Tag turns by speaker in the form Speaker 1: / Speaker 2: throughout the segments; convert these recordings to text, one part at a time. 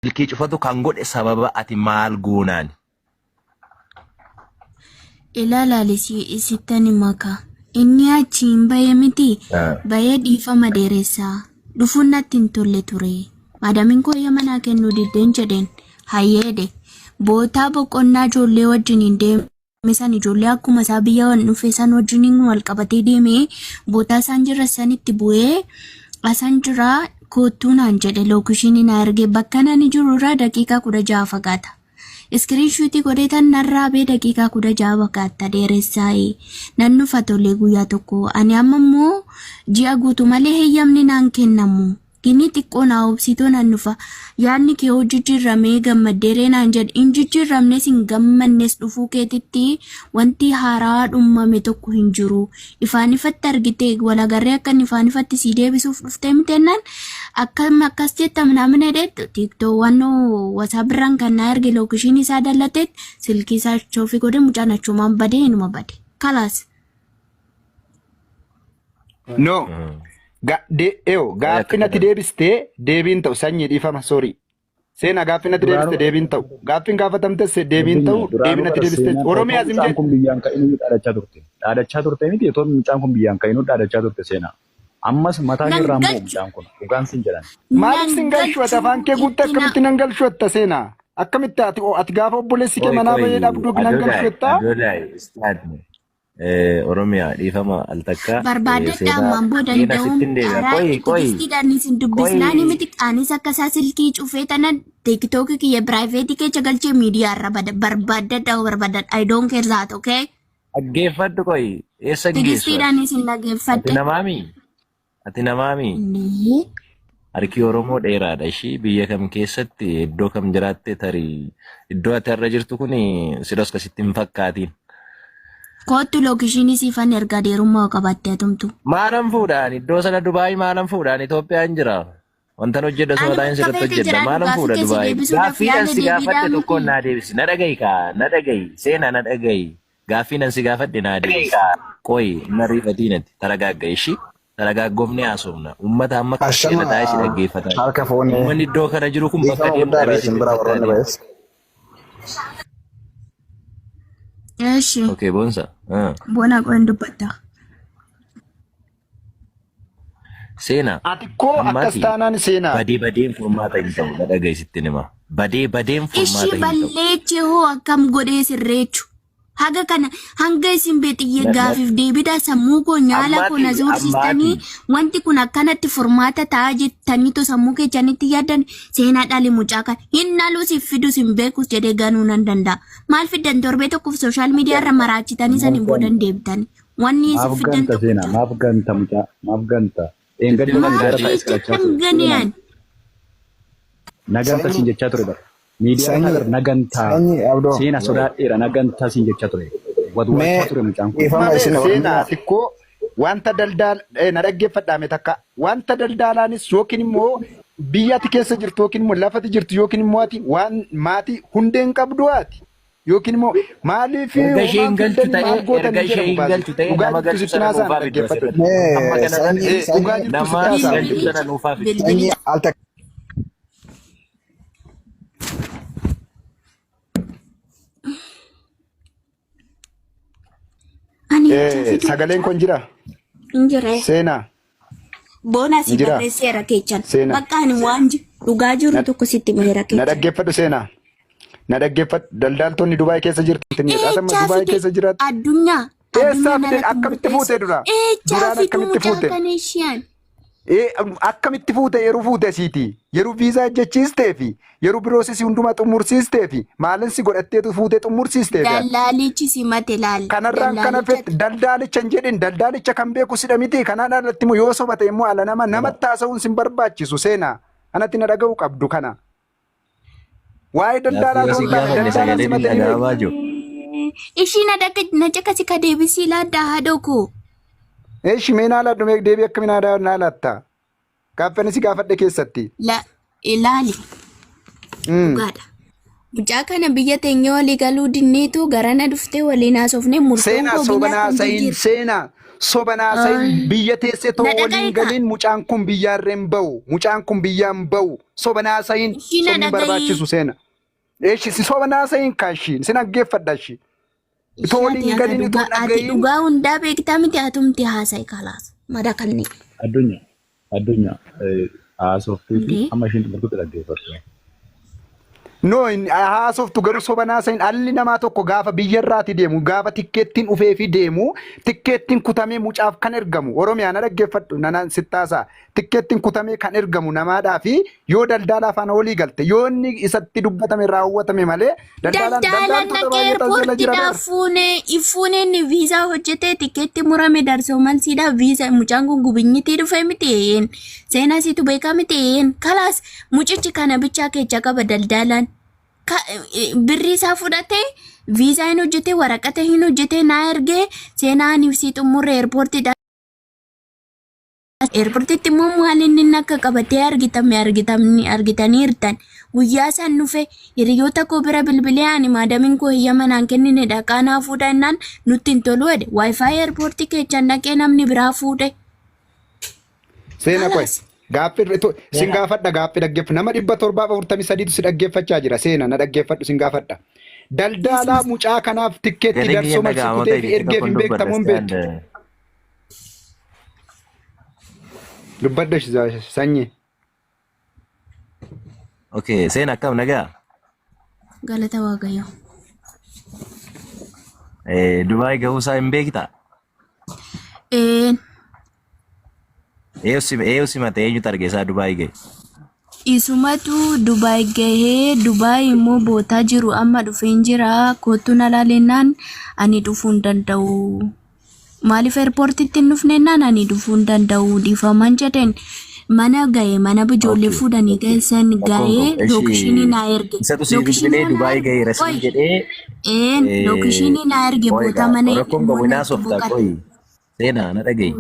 Speaker 1: Silkii cufatu kan godhe sababa ati maal goonaani?
Speaker 2: Ilaalaali si sittan hima kaa. Inni achiin bahee miti bahee dhiifama dheeressaa. Dhufuun natti hin tolle ture. Maadamiin koo eeyyama naa kennuu diddeen jedheen. Hayyeedhe. Bootaa boqonnaa ijoollee wajjin hin deeme san ijoollee akkuma isaa biyya dhufe san wajjiniin wal qabatee deeme bootaa isaan jira sanitti bu'ee asan jira koottuu naan jedhe lookishinii naa erge bakka nani jiru irraa daqiiqaa 16 fagaata. Iskiriin shuutii godhee tan narraa bee daqiiqaa 16 fagaatta dheeressaa'ee nan dhufa tolee guyyaa tokko ani amma immoo ji'a guutuu malee heeyyamni naan kennamu. Gini xiqqoo naa obsitoo nan dhufa. Yaadni kee hoo jijjiirramee gammaddeeree naan jedhe. Hin jijjiirramnes hin gammannes dhufuu keetitti wanti haaraa dhummame tokko hin jiru. Ifaan ifatti argite wal agarree akka inni ifaan ifatti sii deebisuuf dhuftee miti jennaan akkam akkas jetta minaamin jedheet tiiktoo wannoo wasaa birraan kan naa erge lookishinii isaa dallateet silkii isaa choofii godhe mucaan achumaan badee inuma bade. Kalaas.
Speaker 3: No. Eyo, gaaffin ati deebiste deebiin ta'u sanyii dhiifama sorry. Seenaa gaaffin ati deebiste deebiin ta'u. Gaaffin gaafatamtes deebiin ta'u
Speaker 4: Duraanuu
Speaker 3: deebiin ati
Speaker 4: bara
Speaker 3: deebiste
Speaker 4: seenaan otoo
Speaker 3: Oromiyaa zim
Speaker 4: mucaan
Speaker 3: jedhe.
Speaker 4: kun biyyaan ka'inuu dhaadachaa turte. Dhaadachaa turte miti otoo mucaan kun biyyaan ka'inuu dhaadachaa turte seenaa. Ammas mataa
Speaker 2: Nan
Speaker 4: keerraa hin bu'u
Speaker 2: galchu.
Speaker 4: mucaan kun dhugaan sin jedhan.
Speaker 3: Maaliif
Speaker 2: Nan
Speaker 3: sin galchu ati
Speaker 2: galchu
Speaker 3: afaan kee guutte
Speaker 2: itti na
Speaker 3: akkamitti nan galchu jetta seenaa? Akkamitti ati ati gaafa obboleessi kee
Speaker 1: Qoy
Speaker 3: manaa
Speaker 1: qoy
Speaker 3: bahee dhabdu nan galchu
Speaker 1: Adodaay
Speaker 3: jettaa?
Speaker 1: Adodaay istaadne Oromiyaa dhiifama al takka
Speaker 2: barbaadadha
Speaker 1: seenaa
Speaker 2: ammaan booda
Speaker 1: seenaa
Speaker 2: danda'uun
Speaker 1: sittin deebi'a.
Speaker 2: karaa
Speaker 1: Qoy qoy
Speaker 2: tigistiidhaan isin
Speaker 1: qoy
Speaker 2: dubbisnaani miti anis akka isaa silkii cufee tana tiktookii kiyya piraayiveetii keessa galchee miidiyaa irra bada barbaadadha barbaadadha I don't care that okay
Speaker 1: dhaggeeffadhu qoy eessa hin geessu ati?
Speaker 2: tigistiidhaan isin
Speaker 1: Ati
Speaker 2: dhageeffadhe.
Speaker 1: namaami? Ati namaami?
Speaker 2: Nee.
Speaker 1: Harki Oromoo dheeraadha ishii biyya kam keessatti iddoo kam jiraatte tarii iddoo ati har'a jirtu kun silas akkasitti hin fakkaatiin.
Speaker 2: Koottu lookishinii siifan ergaa dheerummaa qabaatte atumtu.
Speaker 1: Maalan fuudhaan iddoo sana Dubaay maalan fuudhaan Itoophiyaan jira. Wantan hojjedha
Speaker 2: Ani
Speaker 1: suma taa'in
Speaker 2: bakka
Speaker 1: sirratti
Speaker 2: feete
Speaker 1: hojjedha.
Speaker 2: jiraadhu
Speaker 1: Maalan
Speaker 2: gaaffii
Speaker 1: fuudha
Speaker 2: kee si
Speaker 1: Dubaay.
Speaker 2: deebisuudhaaf
Speaker 1: Gaaffii nan
Speaker 2: yaale
Speaker 1: si
Speaker 2: deebiidhaa
Speaker 1: gaafadhe tokkoon
Speaker 2: miti.
Speaker 1: naa deebisi. Na dhagahi kaa na dhagahi seenaa na dhagahi. Gaaffii nan si gaafadhe naa deebisi. Qoyi hin ariifatiin ati taragaagga ishii. Taragaaggoofnee haasofna. Uummata amma kana
Speaker 5: Ashama
Speaker 1: keessa taa'ee si dhaggeeffataa jira.
Speaker 5: harka fuunee
Speaker 1: Uummanni iddoo kana jiru kun bakka
Speaker 5: dhiifama
Speaker 1: deemu
Speaker 5: guddaadha
Speaker 1: dhabee si
Speaker 5: isin biraa
Speaker 1: dhaggeeffataa
Speaker 5: warroonni
Speaker 1: deema.
Speaker 5: ba'es.
Speaker 2: Eshi
Speaker 1: Okay, boonsa. Ah.
Speaker 2: bona qoon dubbatta.
Speaker 1: Seenaa.
Speaker 3: Ati koo akkas
Speaker 1: Ammaati
Speaker 3: taanaan seenaa.
Speaker 1: badee badeen furmaata hin ta'u. Na dhagahi sittin hima. Badee badeen
Speaker 2: Ishii
Speaker 1: furmaata hin ta'u.
Speaker 2: balleeche hoo akkam godhee sirreechu. Haga kana hanga isin beexiyye
Speaker 1: Na- na-
Speaker 2: gaafiif deebidhaa sammuu koo nyaala koo na
Speaker 1: Ammaati
Speaker 2: zoorsistanii
Speaker 1: ammaati
Speaker 2: wanti kun akkanatti furmaata ta'a jettaniitu sammuu keessanitti yaaddan seenaa dhali mucaa kana hin dhaluus hin fidus hin beekus jedhee ganuu nan danda'a. Maal fiddan torbee tokkoof sooshaal miidiyaa irra maraachitanii san
Speaker 4: Maaf
Speaker 2: hin boodan
Speaker 4: ganta
Speaker 2: deebitanii. Wanni isin
Speaker 4: maaf
Speaker 2: fiddan
Speaker 4: ganta
Speaker 2: tokko
Speaker 4: seenaa
Speaker 2: jira.
Speaker 4: maaf ganta mucaa maaf ganta
Speaker 1: sitti
Speaker 4: dheengadda
Speaker 2: Maaf
Speaker 4: miidiyaarra taa'ee
Speaker 2: jecha
Speaker 4: kadhachaa
Speaker 2: kan
Speaker 4: ture seenaa
Speaker 2: ganeen.
Speaker 4: na ganta siin
Speaker 5: Sanyii
Speaker 4: jechaa ture bara miidiyaarra
Speaker 5: sanyii
Speaker 4: taa'e bara na gantaa
Speaker 5: sanyii abdoo
Speaker 4: seena sodaadheera na gantaa siin jechaa ture
Speaker 5: mee
Speaker 4: watwaachaa ture mucaan kun
Speaker 5: dhiifama
Speaker 3: Malee
Speaker 5: isin
Speaker 3: seenaa
Speaker 5: Oromiyaa
Speaker 3: xiqqoo wanta daldaal na dhaggeeffadhaa mee takka wanta daldaalaanis yookiin immoo biyya ati keessa jirtu yookiin immoo lafa ati jirtu yookiin immoo ati waan maatii hundeen qabdu ati yookiin immoo maaliif
Speaker 1: Erga ishee
Speaker 3: homaan
Speaker 1: hin galchu
Speaker 3: fiddanii
Speaker 1: ta'ee
Speaker 3: maal
Speaker 1: erga
Speaker 3: gootanii
Speaker 1: ishee
Speaker 3: jedhamu
Speaker 1: hin
Speaker 3: baase
Speaker 1: galchu ta'ee
Speaker 3: dhugaa
Speaker 1: nama
Speaker 3: jirtu
Speaker 1: galchu
Speaker 3: sitti
Speaker 1: sana
Speaker 3: naasaan
Speaker 1: nuufaa fiddu
Speaker 3: dhaggeeffadhu
Speaker 1: asirratti.
Speaker 5: mee
Speaker 1: Amma kanarratti
Speaker 5: sanyii
Speaker 3: dhugaa
Speaker 5: sanyii
Speaker 3: jirtu sitti
Speaker 1: nama
Speaker 3: haasaan
Speaker 1: galchu
Speaker 2: Bilbilicha
Speaker 1: sana nuufaa fiddu.
Speaker 5: sanyii
Speaker 2: bilbilicha
Speaker 5: al takka
Speaker 2: ani mucaa fiduu
Speaker 3: Sagaleen
Speaker 2: mucaa
Speaker 3: kun jira
Speaker 2: hin jirre.
Speaker 3: seenaa
Speaker 2: Boona si
Speaker 3: hin jira
Speaker 2: barreesseera keechan.
Speaker 3: seenaa
Speaker 2: Bakka ani waan dhugaa jiru
Speaker 3: na
Speaker 2: tokko sitti himeera
Speaker 3: na
Speaker 2: keechan.
Speaker 3: dhaggeeffadhu seenaa na dhaggeeffadhu daldaaltonni Dubaay keessa jirtan asamma
Speaker 2: Eechaa
Speaker 3: Dubaay
Speaker 2: fide
Speaker 3: keessa jiraatu
Speaker 2: addunyaa
Speaker 3: eessaa
Speaker 2: addunyaa
Speaker 3: fide
Speaker 2: narratti
Speaker 3: akkamitti
Speaker 2: murteessu.
Speaker 3: fuute dura
Speaker 2: Eechaa
Speaker 3: duraan
Speaker 2: fidu
Speaker 3: akkamitti
Speaker 2: mucaa
Speaker 3: fuute
Speaker 2: kana isheen.
Speaker 3: Akkamitti fuute yeroo fuute siiti yeroo viizaa hojjechiistee fi yeroo biroosisii hundumaa xumursiistee fi maalin si godhatteetu fuute xumursiistee fi ati.
Speaker 2: Dallaalichi simate laal.
Speaker 3: Kanarraan kana
Speaker 2: Dallaalicha
Speaker 3: fette daldaalicha hin jedhin daldaalicha kan beeku sidha miti kanaan alatti immoo yoo soba ta'e immoo ala nama namatti haasa'uun sin barbaachisu seenaa anatti na dhaga'uu qabdu kana. Waa'ee daldaalaa
Speaker 1: Gaaffii
Speaker 3: osoo
Speaker 1: si
Speaker 3: hin taane
Speaker 1: gaafanne
Speaker 3: daldaalaan
Speaker 1: sagaleen hin
Speaker 3: simatee ni beekti.
Speaker 1: dhaga'amaa jiru.
Speaker 2: Ishii na dhaqe na caqasi ka deebisii laaddaa haadhoo koo.
Speaker 3: Eeshi mee naa laadhu mee deebii akkamii naa naa laatta? Gaaffii si gaafadhe keessatti.
Speaker 2: La ilaali dhugaadha. Mucaa kana biyya teenya walii galuu dinneetu garana dhuftee waliin haasofnee murtoon
Speaker 3: Seenaa
Speaker 2: koo
Speaker 3: soba
Speaker 2: biyyaa
Speaker 3: naa
Speaker 2: kan
Speaker 3: sayin
Speaker 2: jijjiiru.
Speaker 3: seenaa. Soba naasayin biyya teessee too
Speaker 2: Na
Speaker 3: waliin
Speaker 2: dhaga'i kaa.
Speaker 3: galiin mucaan kun biyyaarra hin ba'u. Mucaan kun biyyaa hin ba'u. Soba naasayin
Speaker 2: Ishii na
Speaker 3: sobni
Speaker 2: dhaga'i.
Speaker 3: barbaachisu seena. Eeshi si soba naasayin kaashiin sin dhaggeeffadha ishii. Itoo
Speaker 2: Ishii ati
Speaker 3: waliin
Speaker 2: aka
Speaker 3: galiin itoo
Speaker 2: dhugaa ati
Speaker 3: dhaga'iin
Speaker 2: dhugaa hundaa beektaa miti atumti haasa'i kalaas madakalni.
Speaker 4: Addunyaa addunyaa haasoftuu fi
Speaker 2: Indee.
Speaker 4: amma ishiin xumurtutti dhaggeeffattu.
Speaker 3: No, haasoftu garuu soba naasayin dhalli namaa tokko gaafa biyyarraati deemu gaafa tikkeettiin dhufee fi deemu tikkeettiin kutamee mucaaf kan ergamu Oromiyaa na dhaggeeffadhu nanaan sittaasaa tikkeettiin kutamee kan ergamu namaadhaa fi yoo daldaalaa faana walii galte yoo inni isatti dubbatame raawwatame malee daldaalaan
Speaker 2: Daldaalaan
Speaker 3: daldaaltota
Speaker 2: dhaqee
Speaker 3: baay'eetu as jala jira
Speaker 2: eerpoortiidhaa
Speaker 3: bar.
Speaker 2: fuunee ifuunee inni viizaa hojjetee tikeetti murame darsoo malsiidhaa viizaa mucaan kun gubinyitii dhufe miti een seenaa siitu beekaa miti een kalaas mucichi kana bichaa keecha qaba daldaalaan birrii isaa fudhatee viizaa hin hojjetee waraqata hin hojjetee naa ergee seenaa ani sii xumurre eerpoortiidhaa. Eerpoortitti immoo maal inni inni akka qabatee argitame argitamni argitaniirtan. Guyyaa san dhufe hiriyoota koo bira bilbilee ani maadamiin koo heyyama naan kennine dhaqaa naa fuudha jennaan nutti hin tolu jedhe. Waayifaayi eerpoortii keechaan dhaqee namni biraa fuudhe.
Speaker 3: Seena qoy.
Speaker 2: Kalaas.
Speaker 3: Gaaffii sin
Speaker 1: Seena.
Speaker 3: gaafadha gaaffii dhaggeeffa nama 743tu si dhaggeeffachaa jira seena na dhaggeeffadhu sin gaafadha. Daldaalaa mucaa kanaaf tikkeetti
Speaker 1: Gareen kiyya
Speaker 3: darsoo malsi
Speaker 1: dhaga'amoo
Speaker 3: kutee
Speaker 1: ta'e
Speaker 3: fi
Speaker 1: jechi
Speaker 3: ergeef
Speaker 1: tokkoon
Speaker 3: hin
Speaker 1: dubbadha
Speaker 3: beektamu hin
Speaker 1: stand.
Speaker 3: beektu. Dubbadhu sanyii.
Speaker 1: Okay, seena akkam nagaa?
Speaker 2: Galata Waaqayyoo.
Speaker 1: Dubaay ga'uusaa hin beektaa?
Speaker 2: Een
Speaker 1: Eeyu simate eenyutu arge isaa Dubaay ga'e?
Speaker 2: Isumatu Dubaay gahee Dubaay immoo bootaa jiru amma dhufeen jira kottu na laalennaan ani dhufuu hin danda'u. Maaliif eerpoortitti hin dhufnennaan ani dhufuu hin danda'u dhiifaman jedheen mana gahe mana ijoollee
Speaker 1: Okay.
Speaker 2: fuudhanii geessan
Speaker 1: Rakkoon
Speaker 2: gahee
Speaker 1: qabu. Ishi
Speaker 2: lookishinii naa erge.
Speaker 1: isatu sii
Speaker 2: Lookishinii
Speaker 1: bilbilee
Speaker 2: naa
Speaker 1: Dubaay
Speaker 2: erge.
Speaker 1: gaheera siin
Speaker 2: Qoy
Speaker 1: jedhee
Speaker 2: een lookishinii naa erge
Speaker 1: qoy
Speaker 2: bootaa
Speaker 1: gaa
Speaker 2: mana
Speaker 1: rakkoon qabu
Speaker 2: mana
Speaker 1: hin
Speaker 2: itti
Speaker 1: haasofta
Speaker 2: boqate.
Speaker 1: qoy seenaa na dhaga'i.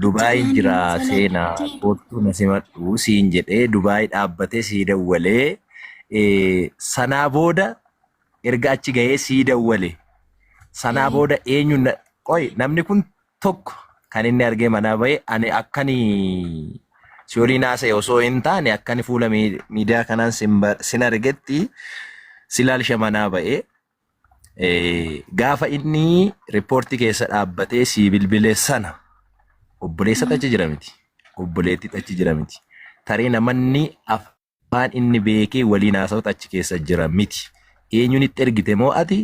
Speaker 1: Dubaay
Speaker 2: Cimaan
Speaker 1: jira
Speaker 2: sana
Speaker 1: seenaa
Speaker 2: jettee.
Speaker 1: kottu na simadhu siin jedhee Dubaay dhaabbatee sii dawwalee sanaa booda erga achi gahee sii dawwale sanaa booda eenyu qoy namni kun tokko kan inni argee manaa bahe ani akkani si waliin haasa'e osoo hin taane akkani fuula miidiyaa kanaan sin argetti si laalsha manaa ba'e gaafa inni riippoortii keessa dhaabbatee sii bilbile sana obboleessa achi jira miti obboleettii achi jira miti tarii namanni afaan inni beekee waliin haasa'utu achi keessa jira miti. Eenyuun itti ergite moo ati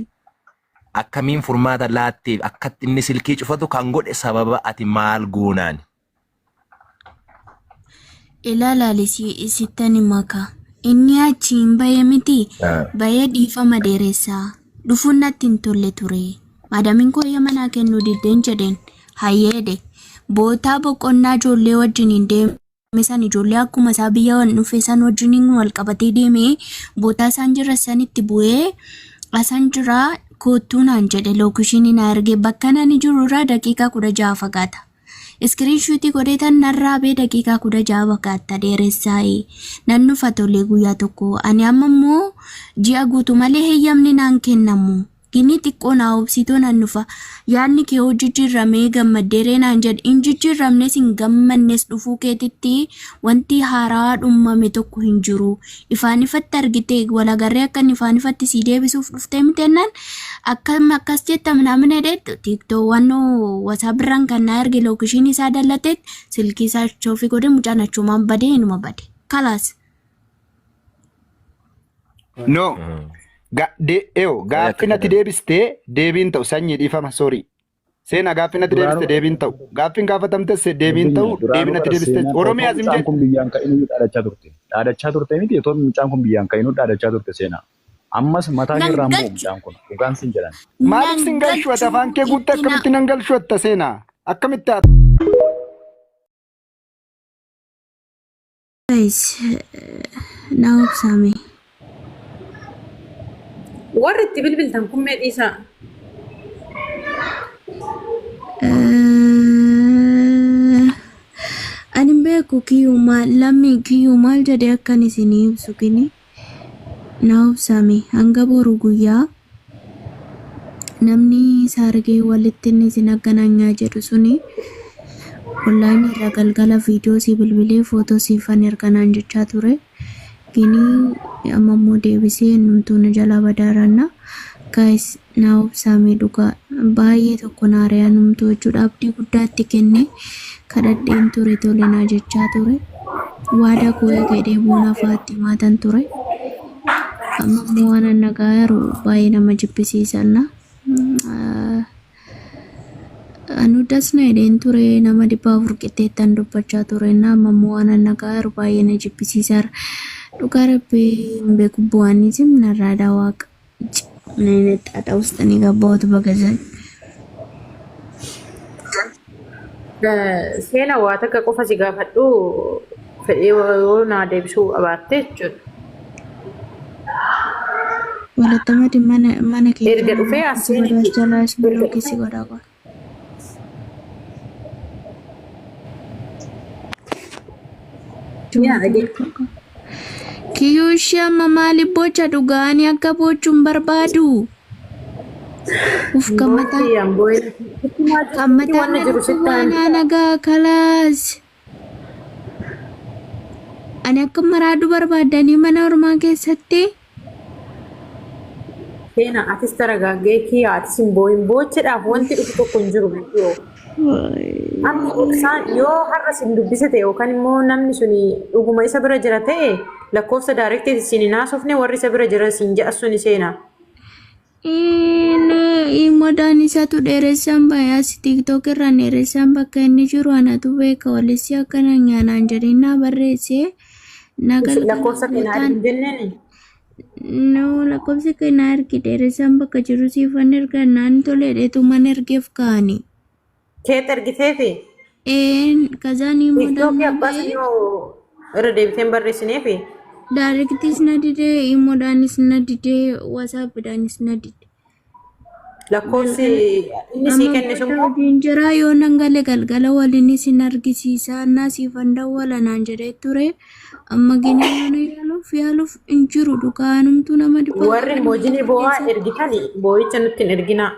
Speaker 1: akkamiin furmaata laatteef akkatti inni silkii cufatu kan godhe sababa ati maal goonaani?
Speaker 2: Ilaalaali si sittan hima kaa. Inni achi hin bahee miti bahee dhiifama dheeressaa. Dhufuun natti hin tolle ture. Maadamiin koo eeyyama naa kennuu diddeen jedheen. Hayyeedhe. Bootaa boqonnaa ijoollee wajjin hin deeme san ijoollee akkuma isaa biyya dhufe san wajjiniin wal qabatee deeme bootaa isaan jira sanitti bu'ee asan jira koottuu naan jedhe lookishinii naa erge bakka nani jiru irraa daqiiqaa 16 fagaata. Iskiriin shuutii godhee tan narraa bee daqiiqaa 16 fagaatta dheeressaa'ee nan dhufa tolee guyyaa tokko ani amma immoo ji'a guutuu malee heeyyamni naan kennamu. Gini xiqqoo naa obsiitoo nan dhufa. Yaadni kee hoo jijjiirramee gammaddeeree naan jedhe. Hin jijjiirramnes hin gammannes dhufuu keetitti wanti haaraa dhummame tokko hin jiru. Ifaan ifatti argite wal agarree akka inni ifaan ifatti sii deebisuuf dhuftee miti jennaan akkam akkas jetta minaamin jedhee tiiktoo wannoo wasaa birraan kan naa erge lookishinii isaa dallateet silkii isaa choofii godhe mucaan achumaan badee inuma bade. Kalaas.
Speaker 3: No. Eyo gaaffii natti deebistee deebiin ta'u sanyii dhiifama sorry. Seenaa gaaffii natti deebiste
Speaker 4: Duraanuu
Speaker 3: deebiin ta'u. Gaaffiin gaafatamtes deebiin ta'u
Speaker 4: addunyaa
Speaker 3: deebiin
Speaker 4: duraanuu
Speaker 3: natti
Speaker 4: bara
Speaker 3: deebiste
Speaker 4: seenaan otoo
Speaker 3: Oromiyaa zim
Speaker 4: mucaan
Speaker 3: jedhe.
Speaker 4: kun biyyaan ka'inuu dhaadachaa turte. Dhaadachaa turte miti otoo mucaan kun biyyaan ka'inuu dhaadachaa turte seenaa. Ammas mataa
Speaker 2: Nan
Speaker 4: keerraa hin bu'u
Speaker 2: galchu.
Speaker 4: mucaan kun dhugaan sin jedhan.
Speaker 3: Maaliif
Speaker 2: Nan
Speaker 3: sin galchu ati
Speaker 2: galchu
Speaker 3: afaan kee guutte
Speaker 2: itti na
Speaker 3: akkamitti nan galchu atta seenaa? Akkamitti
Speaker 2: Guys, na obsaame.
Speaker 5: Warri itti bilbiltan kun mee dhiisaa.
Speaker 2: Ani hin beeku kiyyuu maal lammii kiyyuu maal jedhee akkan isinii ibsu kini na obsaame hanga boru guyyaa Namni isa argee walitti inni isin aggananyaa jedhu suni onlaayinii irra galgala viidiyoo si bilbilee footoo siifan erganaan jechaa ture. Gini amma immoo deebisee innumtuu na jalaa badaaranna. Guys, naa obsaamee dhugaa baay'ee tokko na ari'aa numtuu jechuudha. Abdii guddaa itti kenne kadhadheen ture, tole naa jechaa ture. Waadaa koo eegee deemuun hafaatti maatan ture. Amma immoo waan an nagaa jiru baay'ee nama jibbisiisanna. Anu dasna jedheen ture, nama 400 qixxeettan dubbachaa ture. Amma immoo waan an nagaa jiru baay'ee na jibbisiisaara. Dhugaa Rabbii hin beeku, bu'aanis narraadhaa waaqa. ምን አይነት ጣጣ ውስጥ ነው የገባሁት በገዛ
Speaker 5: Seena waa takka qofa si gaafadhu, fedhii yoo naa deebisuu qabaatte jechuudha.
Speaker 2: Walatamadi mana mana
Speaker 5: Erga dhufee as
Speaker 2: keessa
Speaker 5: seenitti
Speaker 2: jalaa
Speaker 5: erga
Speaker 2: kisi
Speaker 5: dhufee
Speaker 2: godhaa qofa.
Speaker 5: Yaa dhagee.
Speaker 2: Kiyyuu ishee amma maaliif bocha dhugaanii akka bochuun barbaadu? Uf, kan mataa
Speaker 5: Boochi ambooyin
Speaker 2: kan mataa
Speaker 5: wanna
Speaker 2: na
Speaker 5: jiru sitti
Speaker 2: dhukkubaa naa nagaa kalaas. Ani akka maraaduu barbaadanii mana ormaa keessatti.
Speaker 5: Seena, atis taragaaggee kiyya, atis hin booyin, boochidhaaf wanti dhufu tokko hin jiru biyyoo. Amma obsaan yoo har'a sin dubbise ta'e yookaan immoo namni suni dhuguma isa bira jira ta'e, lakkoofsa daarektiiti isin hin haasofne, warri isa bira jira sin ja'a suni seena.
Speaker 2: Modaan isatu dheeressaan bahe as TikTok irraan dheeressaan bakka inni jiru anatu beeka. Walissi akkana nyaanaan jedhee naa barreessee na galgala
Speaker 5: Lakkoofsa kee naa
Speaker 2: gootaan.
Speaker 5: ergi hin jenneeni.
Speaker 2: No, lakkoofsa kee naa ergi, dheeressaan bakka jiru siifan erga naan tole dheetu mana ergeef kaa'ani.
Speaker 5: Keet ergiteefi.
Speaker 2: Een kazaan modaan
Speaker 5: TikTokii
Speaker 2: na
Speaker 5: abbaa
Speaker 2: bahee
Speaker 5: sanii hoo irra deebiteen barreessineefi.
Speaker 2: Daarektiis na didee, imodaanis na didee, WhatsAppidhaanis na dide.
Speaker 5: Lakkoofsi inni sii
Speaker 2: Amma
Speaker 5: kenne sun
Speaker 2: booda
Speaker 5: immoo
Speaker 2: hojiin jira, yoo nan gale galgala waliin isin argisiisa naa siifan dawwala naan jedhee ture. Amma gini mana yaaluuf yaaluuf hin jiru, dhugaanumtuu nama dhibba
Speaker 5: warri moojinii boo'aa ergitani boo'icha nutti hin erginaa.